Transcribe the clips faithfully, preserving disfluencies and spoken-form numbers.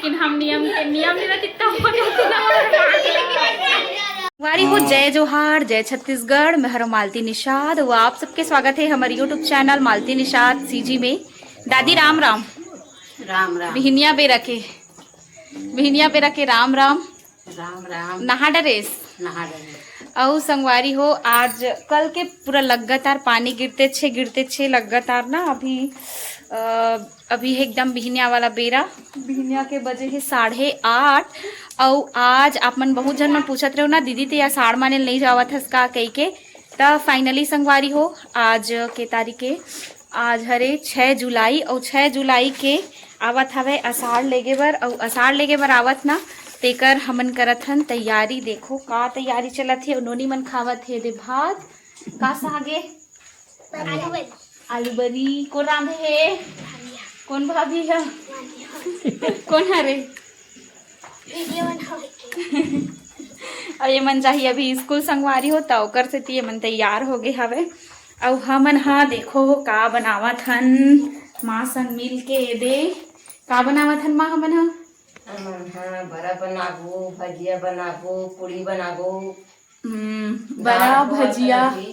लेकिन हम नियम के, नियम नहीं रहती तब। संगवारी हो, जय जोहार, जय छत्तीसगढ़, मैं हरो मालती निषाद। वो आप सबके स्वागत है हमारे YouTube channel Malti Nishad CG में। दादी, राम राम। राम राम। बिहनिया बेरा के, बिहनिया बेरा के राम राम। राम राम। नहा डरेस? नहा डरेस। अउ संगवारी हो, आज कल के पूरा लगातार पानी गिरते छे, गिरते छे लगातार ना। अभी अ, अभी एकदम बिहनिया वाला बेरा, बिहनिया के बजे हे साढ़े आठ। अउ आज आप मन बहुत झन मन पूछत रहो ना, "दीदी, ते आषाढ़ माने नहीं जावत हस का?" कही के। त finally संगवारी हो, आज के तारीख के, आज हरे छह जुलाई, अउ छह जुलाई के आवत हवे आषाढ़ लेगे बर। अउ आषाढ़ लेगे बर आवत ना, तेकर हमन करत हन तैयारी। देखो का तैयारी चलत हे। नोनी मन खावत हे दे भात, का सागे? आलू बरी। आलू बरी। कोन रांधे हे? कोन भाभी ह? कोन हरे? वीडियो बनावे के। अउ ये मन जाही अभी स्कूल संगवारी हो, त ओकर सेती ये मन तैयार हो गे हवे। अउ हमन हा देखो हो का बनावत हन माँ संग मिल के। दे का बनावत हन माँ हमन हा? हमन हा बरा बनाबो, भजिया बनाबो, पूड़ी बनाबो। हम्म, बरा, भजिया।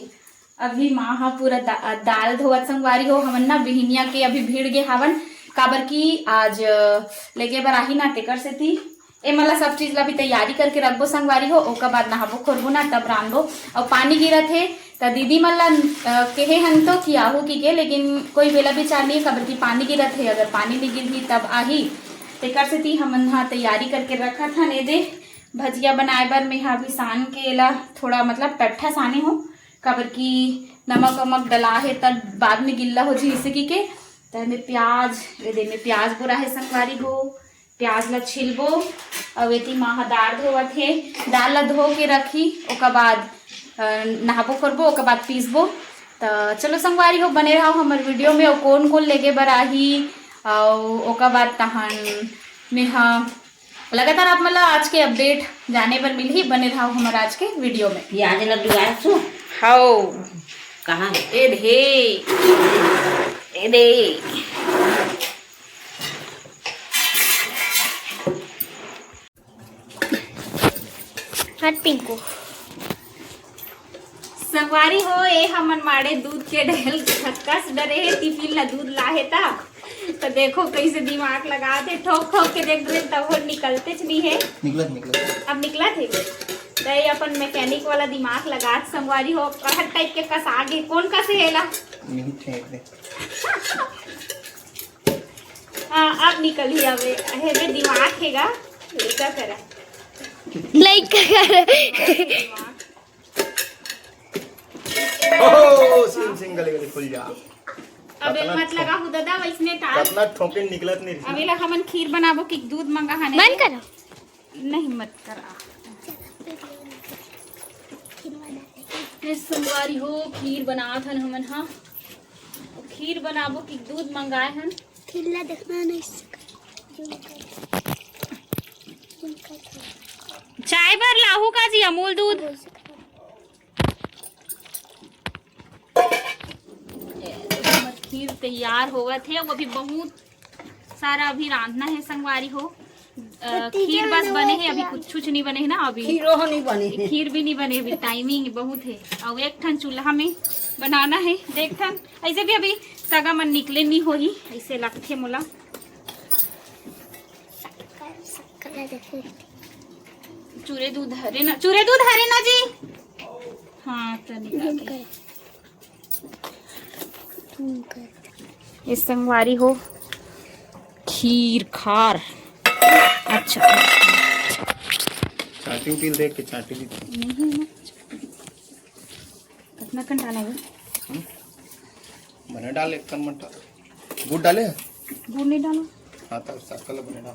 अभी माँ हा पूरा दा-, दाल धोवत संगवारी हो। हमन ना बिहनिया के अभी भीड़ गे हावन, काबर कि आज, अ, लेगे बर आही ना, तेकर सेती ए मन ला सब चीज ला भी तैयारी करके रखबो संगवारी हो। ओकर बाद नहाबो खोरबो ना, तब रांधबो। अउ पानी गिरत हे, त दीदी मन ला, अ, केहे हन तो कि आहू कि गे, लेकिन कोई बेला बिचार नहीं, काबर कि पानी गिरत हे। अगर पानी नहीं गिरही तब आही, तेकर सेती हमन हा तैयारी करके रखत हन। ए दे भजिया बनाए बर मेहा अभी सान के एला थोड़ा, मतलब, टट्ठा साने हो, काबर कि नमक वमक डला हे, त बाद में गिल्ला हो जही, इसे की के। त एमे प्याज, ये दे में प्याज बोरा हे संगवारी हो, प्याज ला छिलबो। अउ एती माँ हा दार धोवत हे, दार ला धो के रखी, ओकर बाद, अ, नहाबो करबो, ओकर बाद पीसबो। त चलो संगवारी हो, बने रहो हमर वीडियो में। अउ कोन कोन लेगे बर आही, अउ ओकर बाद तहन मेहा लगातार आप मन ला आज के अपडेट जाने बर मिलही, बने रहो हमर आज के वीडियो में। प्याज ला डुबाए सो। हाओ। कहाँ हे? ए दे, ए दे। हट पिंकू। संगवारी हो, ए हमन माड़े दूध के ढेल कस डरे हे, टिफिन ला दूध लाहे ता। त देखो कइसे दिमाग लगात हे, ठोक ठोक के देख रहे, तब वो निकलतेच नहीं हे। निकलत, निकलत। अब निकलत हे। त ये अपन मैकेनिक वाला दिमाग लगात संगवारी हो, हर टाइप के कस आगे, कोन कस हे एला? नहीं, फेंक दे। हाँ, अब निकलही, अब हेबे दिमाग हेगा, लइका करा। लइका करा। ओहो, सिंग, सिंग, गले, गले, खुल जा। अब कतना मत लगा हो दादा, वैसने टाल। कतना ठोके निकलत नहीं। अब एला हमन खीर बनाबो कि दूध मंगा हने। बंद करो। नहीं, मत करा। ए संगवारी हो, खीर बनात हन हमन हा। खीर बनाबो कि दूध मंगाए हन। खीर ला देखना नहीं। चाय बर लाहू का जी अमूल दूध? खीर तैयार होवत हे, वो भी बहुत सारा अभी रांधना हे संगवारी हो। अ, खीर बस बने हे, अभी कुछ कुछ नहीं बने हे ना अभी। खीरो हो नहीं बने हे। खीर भी नहीं बने, अभी टाइमिंग बहुत हे। अउ एक ठन चूल्हा में बनाना हे, देखथन। ऐसे भी अभी सगा मन निकले नहीं होही, ऐसे लगथे मोला। शक्कर, शक्कर देखो। चूरे दूध हरे ना, चूरे दूध हरे ना जी। हाँ, तो निकाल दे। ये संगवारी हो, खीर खार। अच्छा। चाटी उटी देख के चाटी भी। नहीं ना। कितना कंटा लगे? हम्म? बने डाल एक कन मटा। गुड़ डाले? गुड़ नहीं डालो। हाँ, तो शक्कर बने डाल।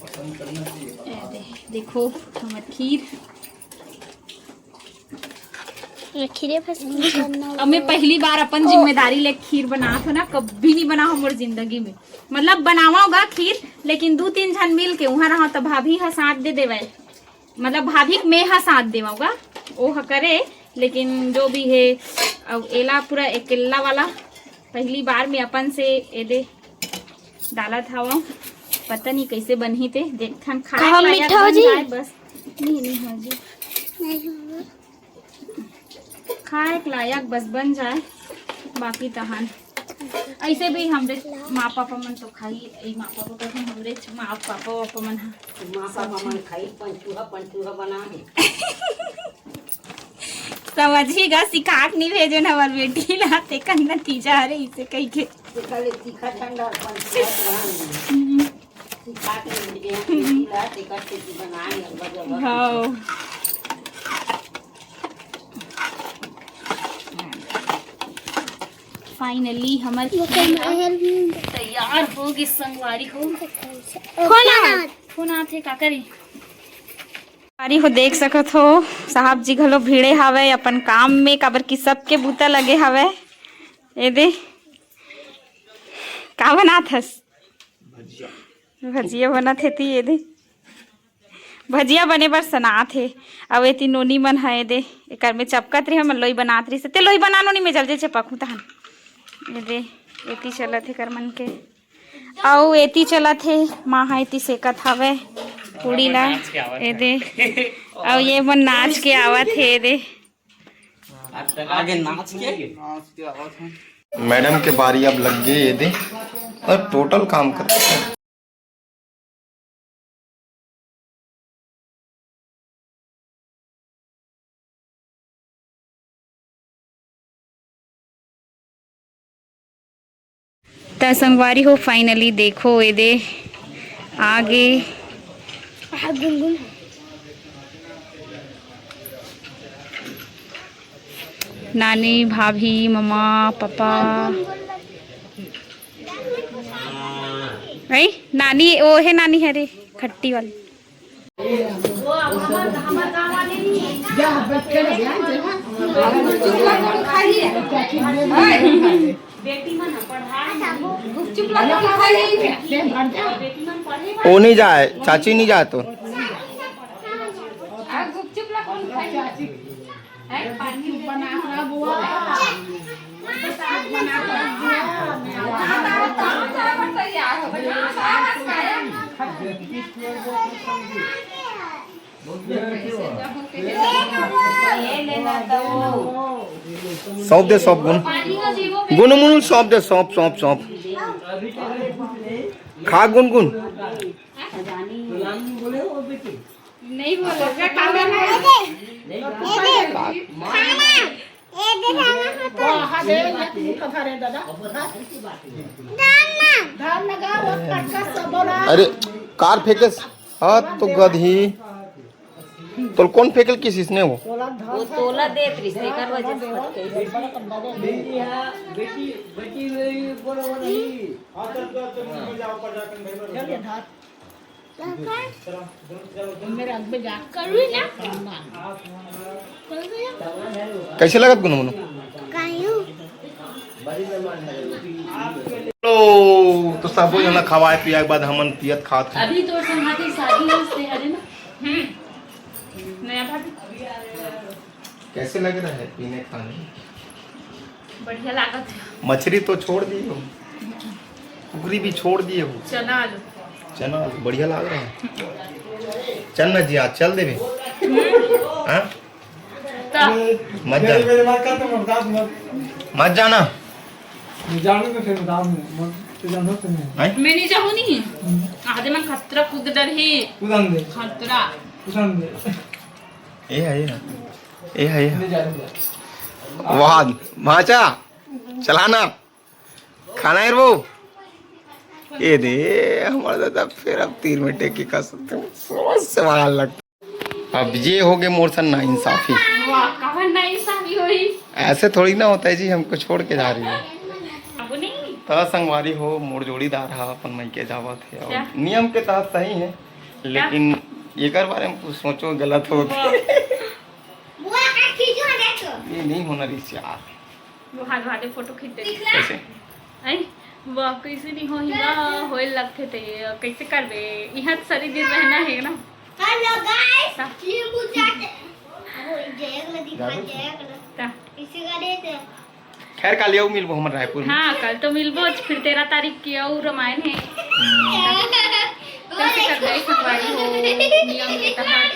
पसंद करना चाहिए। ए दे, देखो हमर खीर। खीरे फस अब मैं पहली बार अपन जिम्मेदारी ले खीर बनात हो ना, कभी नहीं बना हो मोर जिंदगी में। मतलब बनावाओगा खीर, लेकिन दू तीन झन मिल के उहाँ रहा तो भाभी हा साथ दे देवे, मतलब भाभी के मैं हा साथ देवाऊंगा, वो हा करे, लेकिन जो भी है, अब एला पूरा अकेला वाला पहली बार में अपन से एदे डालत हवं, पता नहीं कैसे बनही ते, देखथन। खाए कहाँ लायक मीठा हो बन जी? जाए बस। नहीं, नहीं हो जी। नहीं हो। खाए के लायक बस बन जाए, बाकी तहन ऐसे भी हमरे माँ पापा मन तो खाई, ए माँ पापा कहथन, हमरे माँ पापा पापा मन ह माँ पापा मन खाई, पंचूहा, पंचूहा बना है। समझी गा, सिखा के नहीं भेजन हमार बेटी ला, तेकर नतीजा हरे इसे कही के। तेकर ले तीखा ठंडा और पंचूहा बना है। हम्म। सिखा के भेजे हैं बेटी ला, तेकर से की बना है, अगवा जगह। हाँ। Finally हमर वो तो खीरा महल भी तैयार हो गे संगवारी हो। फोन आ फोन आथे, का करी? संगवारी हो, देख सकत हो, साहब जी घलो भिड़े हावय अपन काम में, काबर कि सबके बूता लगे हावय। ए दे, का बनात हस? भजिया। भजिया बनत हे ती, ए दे। भजिया बने बर सनात हे। अउ एती नोनी मन ह, ए दे, एकर में चपकत रहे, हमन लोई बनात रहिस। ते लोई बना नोनी, में जल्दी चपकहूँ तहन। ए दे, एती चलत हे कर मन के। अउ एती चलत हे, माँ ह एती सेकत हवय पूड़ी ला। ए दे, अउ ये मन नाच के आवत हे, ए दे। आगे नाच के। मैडम के बारी अब लग गई, ये दे, और टोटल काम करते हैं। त संगवारी हो, finally देखो, एदे आगे। हाँ, गुनगुन। नानी, भाभी, मम्मा, पापा। भाई, नानी, ओ हे नानी, हरे खट्टी वाली। वो नहीं जाए, चाची नहीं जाए तो। सौंप दे, सौंप गुन। गुन मुन, सौंप दे, सौंप, सौंप, सौंप। खा गुन गुन। नहीं बोलो, क्या काम है? ये दे, खाना। ये दे, खाना खत्म। वाह, दे, ये मुंह का भरे, दादा। धान ना। धान लगा, वो कटका सब बोला। अरे, कार फेंके स-, हाँ, तो गधी। तो कौन फेंकल किस इसने वो? वो तोला देत रहिस, एकर वजह से फट गई। बेटी, हाँ, बेटी, बेटी, बोलो, बोलो, नहीं। चलिए, धान। कैसे लगत गुनगुन? तो सब जना खवाए पियाए के बाद हमन पियत खात हन। अभी तो संघाती शादी है, उससे हरे ना। हम्म। नया भाभी। कैसे लग रहा है पीने खाने में? बढ़िया लागत है। मछली तो छोड़ दिए हो, कुकरी भी छोड़ दिए हो। चना आलू। चना आलू बढ़िया लाग रहा है। चल ना जी, आज चल देबे। हाँ? त मत जाना। मत जाना। जाने तो फिर बताओ, मैं तो जानता तो नहीं। हैं? मैं नहीं जाऊँ नहीं। आधे मन खतरा कूद डर ही। कूदन दे। खतरा। कूदन दे। ए है, ए है। ए है, ए है। वाह, भांचा, चलाना। खाना है वो? ये दे, हमारा दादा फिर अब तीर में टेकी का सकते हैं। समझ से बाहर लगता। अब ये हो गए मोर से नाइंसाफी। वाह, कवन नाइंसाफी होई? ऐसे थोड़ी ना होता है जी, हमको छोड़ के जा रही है। अब नहीं। तो संगवारी हो, मोर जोड़ीदार हा, अपन मइके जावत है और क्या? नियम के तहत सही है, लेकिन एकर बारे में कुछ सोचो, गलत हो। वाह। ये नहीं होना रही यार। वो हाथ भाटे फोटो खींच दे। कैसे? आई, वाह, कैसे नहीं होही गा, होए लगथे ते, कैसे करबे? यहाँ तो सारी दिन रहना है ना। Hello guys, ता। ये मुझे वो जयक लगी, जयक लगी। ता। इसी का देते। खैर, काली अउ मिलबो हमर रायपुर में। हाँ, कल तो मिलबो, फिर तेरह तारीख के अउ रामायण हे। कैसे कर दे संगवारी हो, नियम के तहत।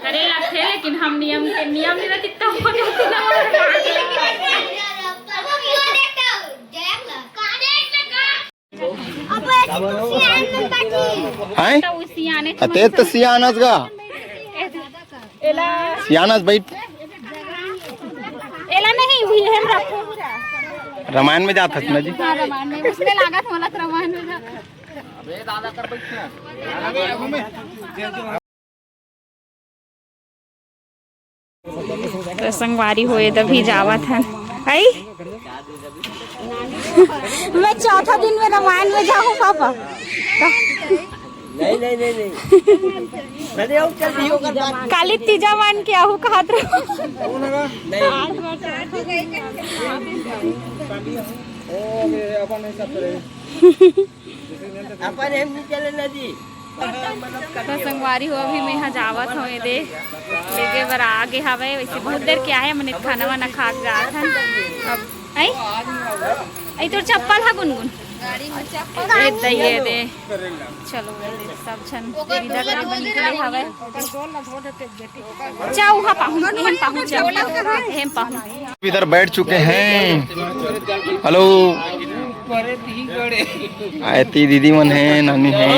करे लगथे, लेकिन हम नियम के, नियम नहीं रहती तब हैं? तो उसी आने अते तो सियानस गा। एला सियानस बैठ। एला नहीं, वही हम रखो। रामायण में जात हस ना जी? हाँ, रामायण में। उसने लागत मोला तो रामायण में जात। तो संगवारी हो, ये तभी जावत हन। आई? मैं चौथा दिन में रामायण में जाऊँ, पापा। नहीं, नहीं, नहीं, नहीं। अरे, आओ, चल, भी होकर बात। काली तीजा मान के आहू कहत रहो। नहीं। अपन हम नहीं चले ना जी। तो संगवारी हो, अभी मैं यहाँ जावत हूँ, ये दे लेके बर आ गे हवे। वैसे बहुत देर के आए, हमने खाना वाना खा के जात हन। अब आई, आई तोर चप्पल हा गुनगुन। ए दे, ये दे। चलो, ये दे, सब झन विदा करे बर निकले हवे। जा, उहाँ पाहूँ, एहम पाहूँ, चल, एहम पाहूँ। इधर बैठ चुके हैं। हेलो। आयती दीदी मन है, नानी है।